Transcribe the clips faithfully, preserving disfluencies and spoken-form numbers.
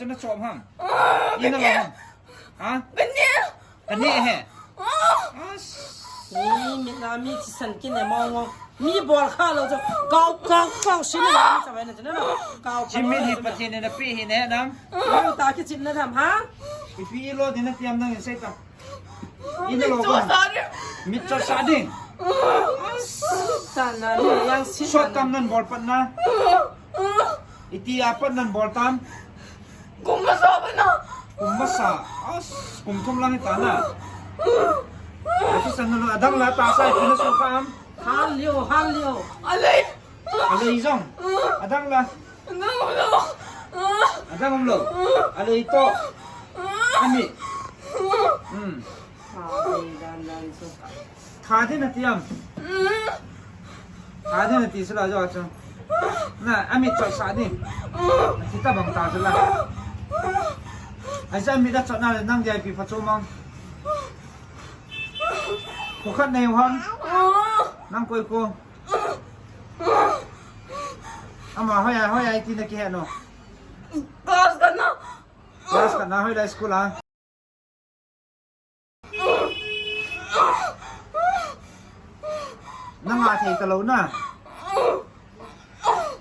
chu nachom ham? Ina lo ham? Ha? Kani. Kani he. Ni mi na mi thisan kine mong mong. Mi bol kha lou chu. Kau, kau, kau, sina na mi sa vai na chu na. Kau, kau. Chimit hi Pathen in napeh hi ne nam. Kau ta kichim na tham ha. Ipi lo ding nati ham nang in sei tam. Ina lo kon. Mit chot sa ding. Sa na ni yang si. Sot tam nan bol pat na. Iti a pat nan bol tam. Kum masa bana. Kum masa. As, kum thum lang hita na. Ati san na adang la ta sa ipi na su ka am. Hal lio, hal lio. Alei. Alei jong. Adang la. Adang umlou. Adang umlou. Alei to. Ani. Hmm. Hal lei dan dan su. Tha ding nati am. Tha ding nati sila jo chu. Na, amit chot sa ding. Nati tabang ta sila. Aisa amit da chot na le nang dia ipi pha chu mang. Ko khat nei u ham. Nang koi ko. Ama hoi ai, hoi ai ti na kihe no. Class khat na. Class khat na hoi lai school a. Nanga thei talou na.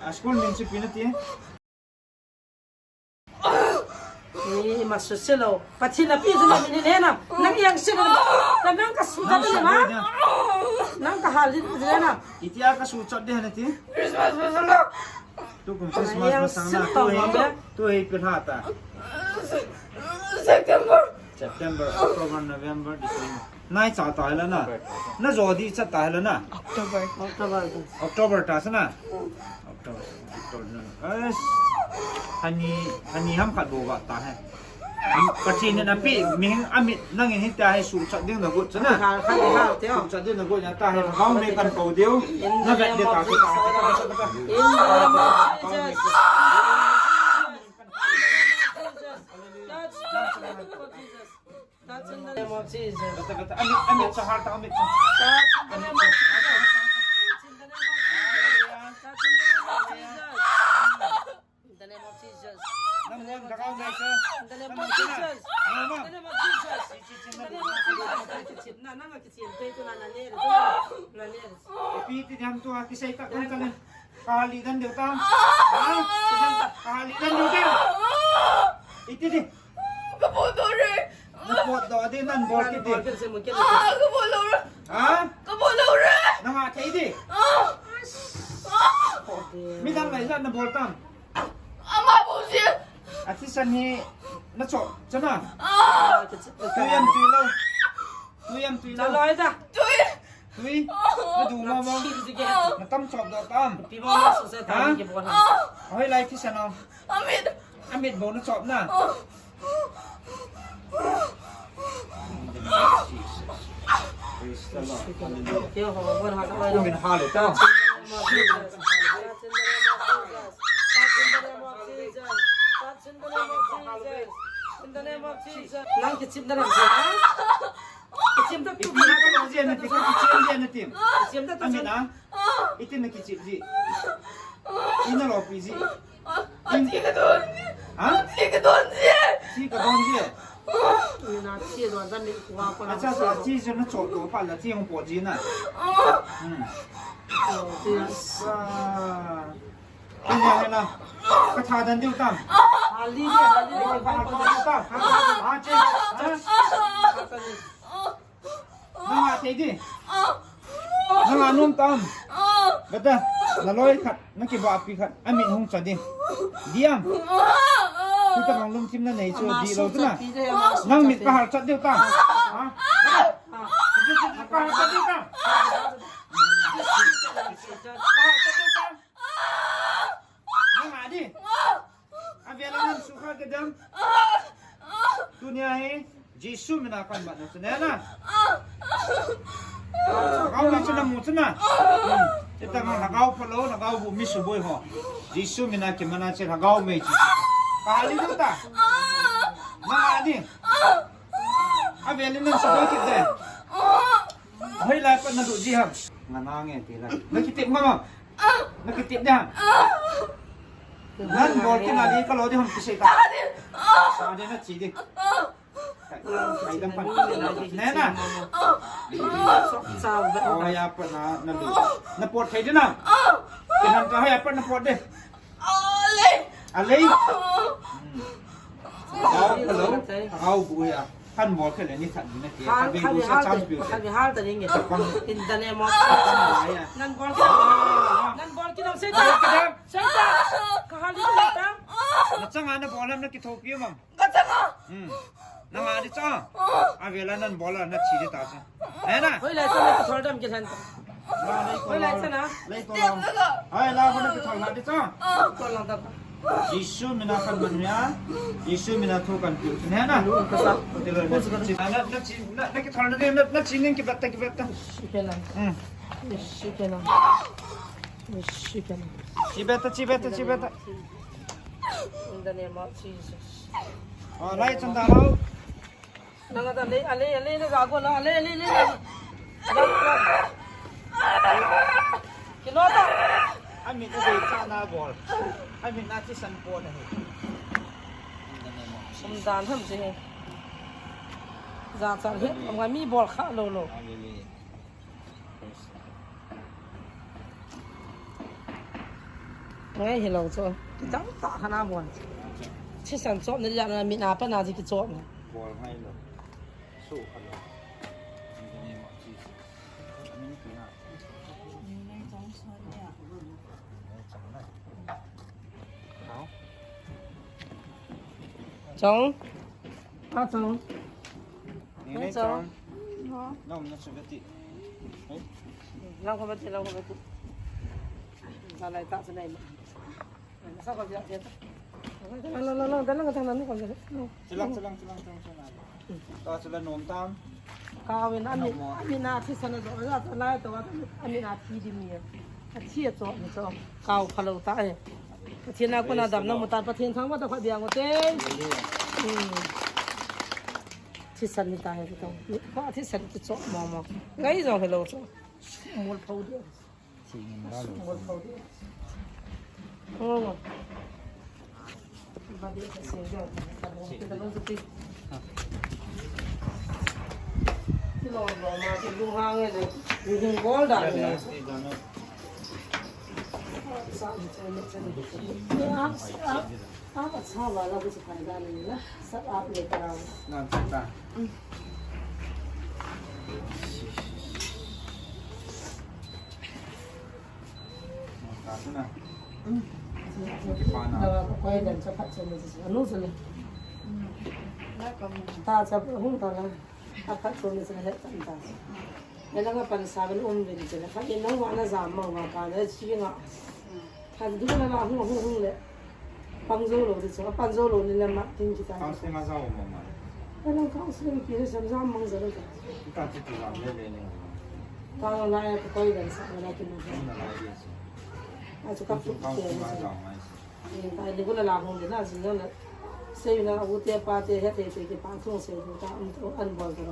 A school min chu ipi nati? Ni ma su se lo. Pathen na pi jin min le na. Nang yang se lo. Ka nang ka su ta le ma. Nang ka hal din le na. Itia ka su chat de nati? Christmas special. Tukum Christmas masang na. Tu hi, tu hi pi ha ta. September. September, October, November, December. Nai cha ta la na. Na jo di cha ta la na. October. October. October ta sa na. October. October na. As. Hani, hani ham khat bo ba ta hai. Pathen na pi, mihing amit nang in hita hai su chat ding na gut cha na. Ha, ha, ha, teo. Su chat ding na gut na ta hai. Hau me kan ko deu. Na vet de ta. In the name of Jesus. Touch, touch, touch, Jesus. Touch in the name of Jesus. Kata, kata, amit, amit, sa heart, amit, sa. Touch in the name of Jesus. Touch in the name of Jesus. Touch in the name of Jesus. In the name of Jesus. In the name of Jesus. In the name of Jesus. In the name of Jesus. Na, na, na, kichim, kichim, na, na, kichim, kichim, na, na, na, na, na, na. Ipi ti dam tu, ha, kisai ta, kan, kan. Kahali dan deu tam. Ha? Kahali dan deu tam. Iti di. Ka bol do re. Na pot do di nan bol kit di. Bol kit se mo kit. Ah, ka bol do re. Ha? Ka bol do re. Nang a thei di. Ah. Ah. Mi dang lai sa na bol tam. Ama bol si. Ati san hi na cho chana. Ah. Tui am tui lo. Tui am tui lo. Chalai da. Tui. Tui. Na du mo mo. Chim si ke. Na tam chop do tam. Pi mo mo su se ta ni ke bol ha. Hoi lai ti san o. Amit. Amit bo na chop na. Praise the Lord. Hallelujah. Amen. Hallelujah. In the name of Jesus. In the name of Jesus. Nang kichim na lang. Kichim ta tu. Kichim na tim. Kichim na tim. Amen, ah. Iti na kichim ji. Ina lo pi ji. Ati ka don ji. Ha? Ati ka don ji. Ti ka don ji. Ina ti don dan ni kwa kwa. Acha sa ti ji na chop do pa la ti hong po ji na. Hmm. Sa. Ina na. Ka tha dan diu tam. Hali ni, hali ni. Ka tha dan diu tam. Ha, ha, ha, ha. Nang a thei di. Nang a nom tam. Beta, na loi khat, na kiba pi khat, amit hung cha di. Diam. Kita nang lum thim na nei chu di lo tu na. Nang mit ka har chat diu tam. Ha? Ka har chat diu tam. Ka har chat diu tam. Nang a di. Avel a nan sukha ke dam. Tunia hi Jesu mina kan bat na chana na. Kau na chana mu chana. Ita ngang lhagao phalou, lhagao bu mi suboi ho. Jesu mina kimana che lhagao mei chi. Kahali do ta. Nang a di. Avel a nan suboi kit de. Hoi lai pat na du ji ham. Nga na nge ti la. Na kitip nga ma. Na kitip de ham. Nan bol kit na di ka lo di ham kisei ta. Sa de na chi di. Ai dam pan. Ne na. Hoi a pat na na du. Na pot thei di na. Ti ham ka hoi a pat na pot de. Alei. Alei. Hmm. Hau, hello. Hau bu ya. Kan bol ke le ni than ni ke. Hal, hal, hal, hal, hal, hal, hal, hal, hal. In the name of Jesus. Nan bol ke. Nan bol ke, Satan. Satan. Ka hal ni ta. Na chang ana bol ham na kithopi mam. Ka chang a. Hmm. Nang a di cha. Avel a nan bol a na chi di ta cha. Hai na. Hoi lai sa na thol dam ke than. Oi, lai chana. Lai to la. Hai la, ko na kithol na di cha. Ko lang ta. Jisu mina kan man ya. Jisu mina thu kan piu ne na. Ka sa. Ti lo na. Na na chi na na kithol na na na chi ning ki batta ki batta. Shikena. Hmm. Shikena. Shikena. Chi batta chi batta chi batta. In the name of Jesus. Oh, lai chan da lao. Nang ada le, ale, ale, le, gago la, ale, ale, le, gago. Kilo ta. Amin a dei cha na bol. Amin a thisan bol na hi. Um dan ham si hi. Za cha hi, um mi bol kha lo lo. Ngai hi lo chu. Kitang ta khana bon. Thisan chop ni ya na mi na pa na ji ki chop ni. Bol ngai lo. Su kha lo. In the name of Jesus. Amen. Chong. A chong. Ni nei chong. Nom na chu beti. Lang ko beti, lang ko beti. Nalai ta chu nei. Sa ko beti. Lang, lang, lang, lang, lang, lang, lang. Chilang, chilang, chilang, chilang, chilang. Ta chila nom tam. Kawin ami, ami na thisan a jo, ja, ja, lai to, ami na thi di mi. A thi a cho, mi cho. Kaw phalo ta e. Pathen a kona damna mu ta, Pathen thangvah ta kha biang u te. Hmm. Thisan ni ta he to. Kha thisan ki cho mo mo. Ngai jong hello cho. Mol pho de. Thingin ba lo. Mol pho de. Oh. Ba de se jo. Ti lo lo ma ti lu hang e le. Lu hing bol da. Sa ni che ni che. Ah, ah. Apa sa wala ko sa phai da ni na. Sa ap le ta. Nan sa ta. Nan sa na. Ki pa na. Da ko koi dan sa phat sa ni sa. Anu sa le. Ta sa hung ta na. A phat chom ni chun a het tan ta. Nang a pansa ban um vin chun a phat in nangma na jam mang ma ka le chi nga. Phat du na la hung hung hung le. Pang jo lo di chu, a pan jo lo ni le ma tin ki ta. Counseling a jao ma ma. Nang counseling ki le sam jam mang jo lo ta. Ki ta ti tu jam le le ni. Ta la la ya ko koi dan sa la ki ma. Na la di chu. A chu ka chu counseling a jao ma. Ka ni ko la la hung de na jin na. Sei na u te pa te he te te ki pa thong sei ta an bol ta.